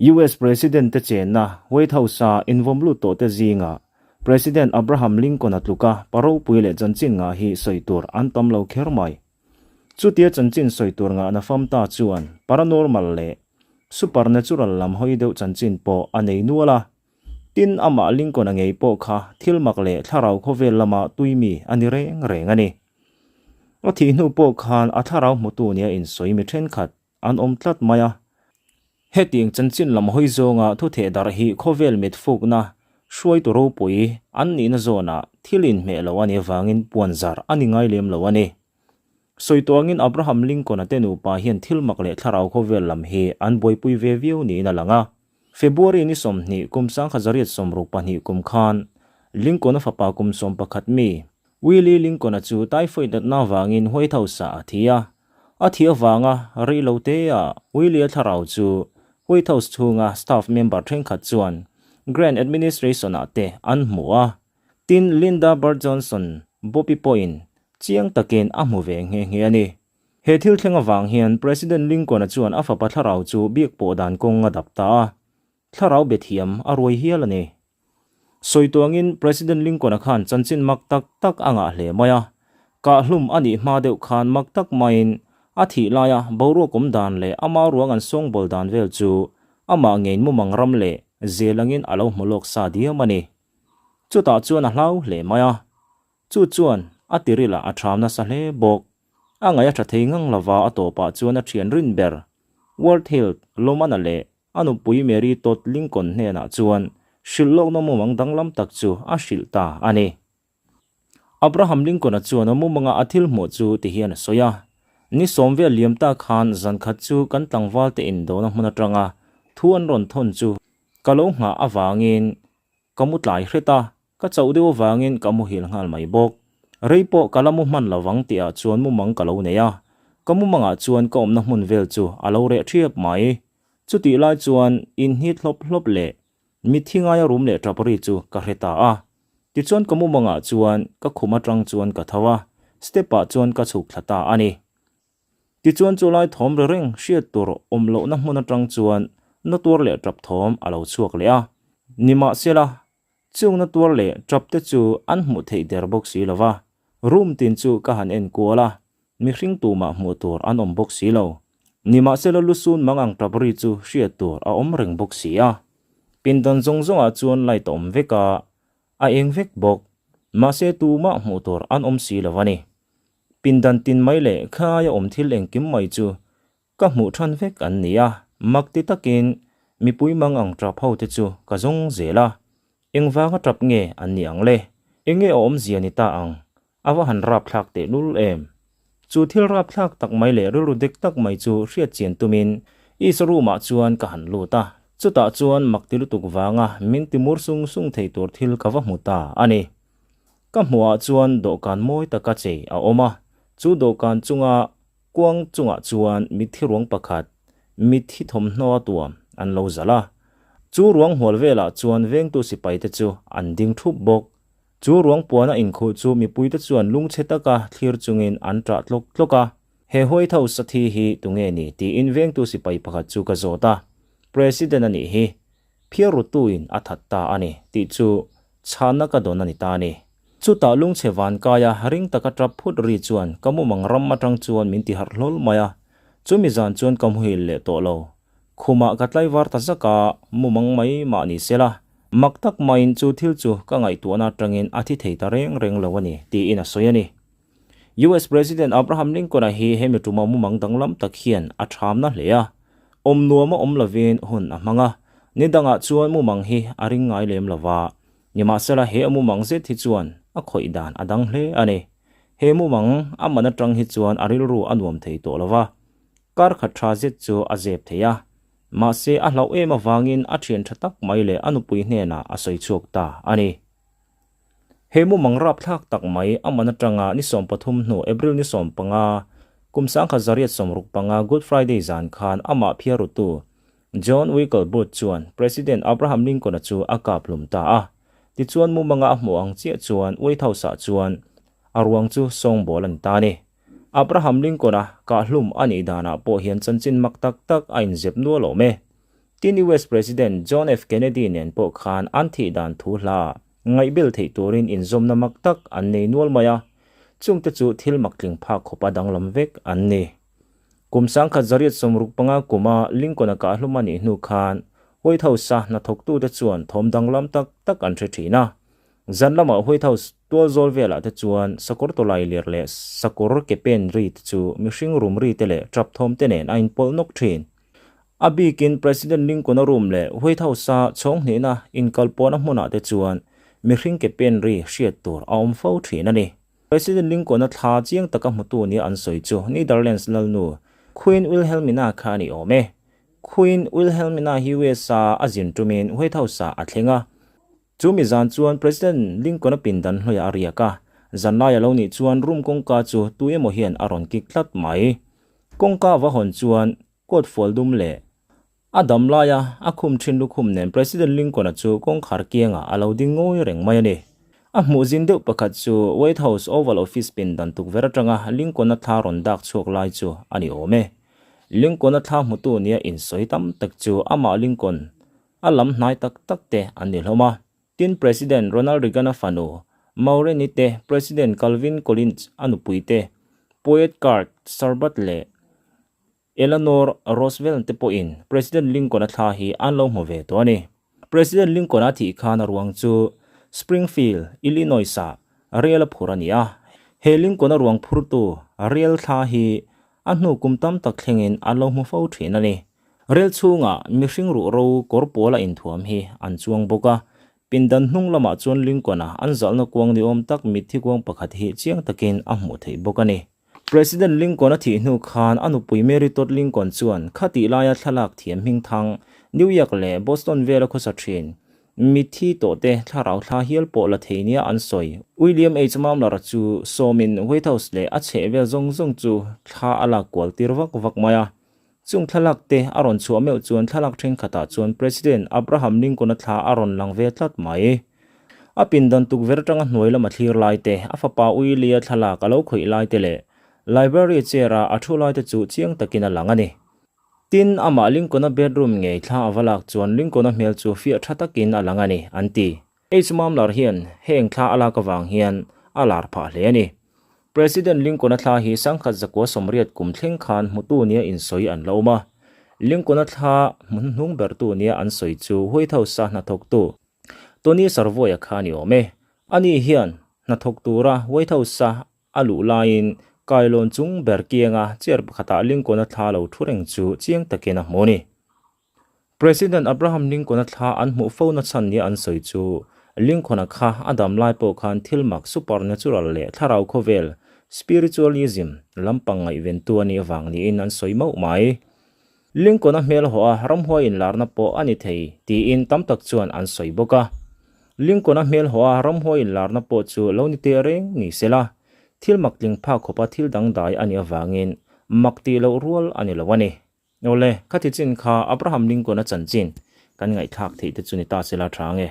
US President te chenna White House-a invawm lut tawhte zingah President Abraham Lincoln-a tluka pa ropui leh chanchin ngah hi sawi tur an tam lo kher mai. Chutia chanchin sawi tur ngahna fam ta chuan paranormal leh supernatural lam hawi deuh chanchin pawh a nei nual a. Tin, amah Lincoln-a ngei pawh kha thil mak leh thlarau khawvel lama tui mi a ni reng reng a ni. A thih hnu pawh khan a thlarau hmutu nia insawi mi thenkhat an awm tlat mai a. Hetiang chanchin lam hawi zawnga thu theh darh hi khawvel mit fukna hruaitu ropui an nihna zawnah thil inhmeh lo a nih avangin puan zar a ni ngai lem lo a ni. Sawi tuangin Abraham Lincoln-a te nupa hian thil mak leh thlarau khawvel lam hi an buaipui ve viau niin a lang a. February ni 20 kum 1962 kum khan Lincoln-a fapa kum 11 mi Willie Lincoln-a chu typhoid natna avangin White House-ah a thi a. A thi avanga rei lo te-ah Willie-a thlarau chu White House chhunga staff member thenkhat chuan Grant Administration-ah te an hmu a. Tin, Linda Bird Johnson Bobby pawhin chiang takin a hmu ve nghe nghe a ni. He thil thleng avang hian President Lincoln-a chuan a fapa thlarau chu biak pawh dan kawng a dap ta a. Thlarau be thiam a ruai hial a ni. Sawi tuangin President Lincoln-a khan chanchin mak tak tak a ngah hle mai a. Kahhlum a nih hma deuh khan mak tak maiin a thih laia boruak awm dan leh ama ruang an sawngbawl dan vel chu amah ngein mumang ram leh zel angin a lo hmu lawk sa diam a ni. Chutah chuan a hlau hle mai a. Chu chuan a tiril ah a ṭham nasa hle bawk. A ngaih a ṭha thei ngang lova a tawpah chuan a ṭhian rin ber World Health Lawmana leh A nupui Mary Todd Lincoln hnenah chuan hrilh lawkna mumang danglam tak chu a hrilh ta a ni. Abraham Lincoln-a chuan a mumanga a thil hmuh chu ti hian a sawi a, Ni sawm vel liam ta khan zan khat chu kan tlangvalte indona hmun atanga thu an rawn thawn chu ka lo nghah avangin ka mu tlai hret a, ka chauh deuh avangin ka muhil nghal mai bawk. Rei pawh ka la mu hman lovang tihah chuan mumang ka lo nei a, ka mumangah chuan ka awmna hmun vel chu a lo reh ṭhiap mai. Chutih lai chuan inhnit hlawp hlawp leh mitthi ngaia rum leh ṭap ri chu ka hre ta a. Tichuan ka mumangah chuan ka khum aṭang chuan ka tho a, step-ah chuan ka chhuk thla ta a ni. Tichuan chu lai thawm ri reng hriat tur awm lohna hmun aṭang chuan na tuar leh ṭap thawm a lo chhuak leh a. Nimahsela, chung na tuar leh ṭap te chu an hmuh theih der bawk si lo va, room tin chu ka han en kual a, mihring tumah hmuh tur an awm bawk si lo. Nimahsela lusun mang ang ṭap ri chu hriat tur a awm reng bawk si a. Pindan zawng zawngah chuan light a awm vek a, a eng vek bawk. Mahse tumah hmuh tur an awm si lo a ni. Pindan tin mai leh khaia awm thil engkim mai chu ka hmuh than vek an ni a, mak ti takin mipui mang ang tap ho te chu ka zawng zel a, engvanga tap nge an ni ang le? Enge a awmzia ni ta ang? A va han rapthlak teh lul em? Chu thil rapthlak tak mai leh rilru dik tak mai chu hriat chian tumin Isa room ah chuan ka han lut a, chutah chuan mak ti lutuk vanga min ti mur sung sung thei tur thil ka va hmu ta a ni. Ka hmuhah chuan dawhkan mawi taka chei a awm a, chu dawhkan chunga kuang chungah chuan mitthi ruang pakhat, mitthi thawmhnaw a tuam an lo zalh a. Chu ruang hual velah chuan vengtu sipaite chu an ding thup bawk. Chu ruang puana inkhuh chu mipuite chuan lungchhe taka thlir chungin an ṭah tlawk tlawk a. He White House a thi hi tunge ni tiin vengtu sipai pakhat chu ka zawt a. President a nih hi. Phiar rutuin a that ta a ni tih chu chhanna ka dawn a ni ta a ni. Chutah lungchhe vankaia ring taka tap phut ri chuan ka mumang ram atang chuan min ti harh hlawl mai a, chumi zan chuan ka muhil leh tawh lo. Khumah ka tlaivar ta zak a, mumang mai mah ni se la, mak tak maiin chu thil chu ka ngaihtuahna atangin a thi thei ta reng reng lo a ni tiin a sawi a ni. US President Abraham Lincoln-a hi hemi tuma mumang danglam tak hian a thamna hle a, awm nuama awm lovin hun a hmang a, ni dangah chuan mumang hi a ring ngai lem lova, nimahsela he a mumang zet hi chuan a khawih dan a dang hle a ni. He mumang a man atang hi chuan a rilru a nuam thei tawh lova, kar khat tha zet chu a zep thei a, mahse a hlauh em avangin a thian tha tak mai leh a nupui hnenah a sawi chhuak ta a ni. He mumang rapthlak tak mai a man atanga ni 13 hnu April ni 15, kum 1965 Good Friday zan khan amah phiarrutu John Wickle Booth chuan President Abraham Lincoln-a chu a kap hlum ta a. Tichuan mumanga a hmuh ang chiah chuan White House-ah chuan a ruang chu sawngbawl a ni ta a ni. Abraham Lincoln-a kah hlum a nih danah pawh hian chanchin mak tak tak a inzep nual awm e. Tin US President John F Kennedy nen pawh khan an thih dan thu hla ngaihbel theih turin inzawmna mak tak an nei nual mai a, chungte chu thil mak tling phak khawpa danglam vek an ni. Kum 1965 kuma Lincoln-a kahhlum a nih hnu khan White House-a hnathawktute chuan thawm danglam tak tak an hre thin a. Zan lamah White House tual zawl velah te chuan sakawr tawlai ler leh sakawr ke pen ri te chu mihring rum ri te leh tap thawm te nen a inpawlh nawk thin. A bikin President Lincoln-a room leh White House-a chhawng hnihna inkalpawhna hmunah te chuan mihring ke pen ri hriat tur a awm fo thin a ni. President Lincoln-a thla chiang taka hmutu nia an sawi chu Netherlands lalnu Queen Wilhelmina kha a ni awm e. Queen Wilhelmina hi US-a a zin tumin White House-ah a thleng a. Chu mi zan chuan President Lincoln-a pindan hnuaiah a riak a. Zanlai a lo nih chuan room kawngka chu tu emaw hian a rawn kik tlat mai. Kawngka a va hawn chuan Coat fual dum leh a dam laia a khum thin lukhum nen President Lincoln-a chu kawngkhar kiangah a lo ding ngawi reng mai a ni. A hmuh zin deuh pakhat chu White House Oval Office pindan tukverh atanga Lincoln-a thla rawn dak chhuak lai chu a ni awm e. Lincoln-a thla hmutu nia insawi tam tak chu amah Lincoln a lam hnai tak tak te an ni hlawm a. Tin President Ronald Reagan-a fanu Maureen-i te, President Calvin Coolidge-a nupui te, Poet Kurt Sarbat leh Eleanor Roosevelt te pawhin President Lincoln-a thla hi an lo hmu ve tawh a ni. President Lincoln-a thih khan a ruang chu Springfield, Illinois-ah rel a phur a ni a. He Lincoln-a ruang phurtu rel thla hi a hnu kum tam tak thlengin an lo hmu fo thin a ni. Rel chhungah mihring ruhro kawr pawl a inthuam hi an chuang bawk a. Pindan hnung lamah chuan Lincoln-a an zalhna kuang ni awm tak mitthi kuang pakhat hi chiang takin a hmuh theih bawk a ni. President Lincoln a thih hnu khan a nupui Mary Todd Lincoln chuan khatih laia thlalak thiam hmingthang New York leh Boston vela khawsa thin mitthi tawhte thlarau thla hial pawh la thei nia an sawi. William H. Mauler chu sawmin White House leh a chhehvel zawng zawng chu thla a lak kual tir vak vak mai a. Chung thlalak te a rawn chhuah meuh chuan thlalak thenkhatah chuan President Abraham Lincoln-a thla a rawn lang ve tlat mai. A pindan tukverh atanga hnuai lama thlir lai te, a fapa Willie-a thlalak a lo khawih lai te leh library chair-a a thu lai te chu chiang takin a lang a ni. Tin, amah Lincoln-a bedroom ngei thla a va lak chuan Lincoln-a hmel chu fiah tha takin a lang a ni, an ti. H. Mamlar hian heng thla a lak avang hian a lar phah hle a ni. President Lincoln-a thla hi 1980 kum thleng khan hmutu nia insawi an la awm a. Lincoln-a thla hmu hnuhnung bertu nia an sawi chu White House-a hnathawktu Tony Sarvoy-a kha a ni awm e. Ani hian hnathawk tura White House-a a luh laiin kailawn chung ber kianga chair pakhatah Lincoln-a thla lo thu reng chu chiang takin a hmu a ni. President Abraham Lincoln-a thla an hmuh fo na chhan nia an sawi chu Lincoln-a kha a dam lai pawh khan thil mak supernatural leh thlarau khawvel, spiritualism, lampang ngaihventu a nih avang niin an sawi mauh mai. Lincoln-a hmel haw a ramhuai inlarna pawh a ni thei tiin tam tak chuan an sawi bawk a. Lincoln-a hmel haw a ramhuai inlarna pawh chu lo ni teh reng ni se la, thil mak tling phak khawpa thil dangdai a nih avangin mak tih loh rual a ni lo a ni. Awle, khati chin kha Abraham Lincoln-a chanchin kan ngaihthlak theih te chu ni ta se la tha nge.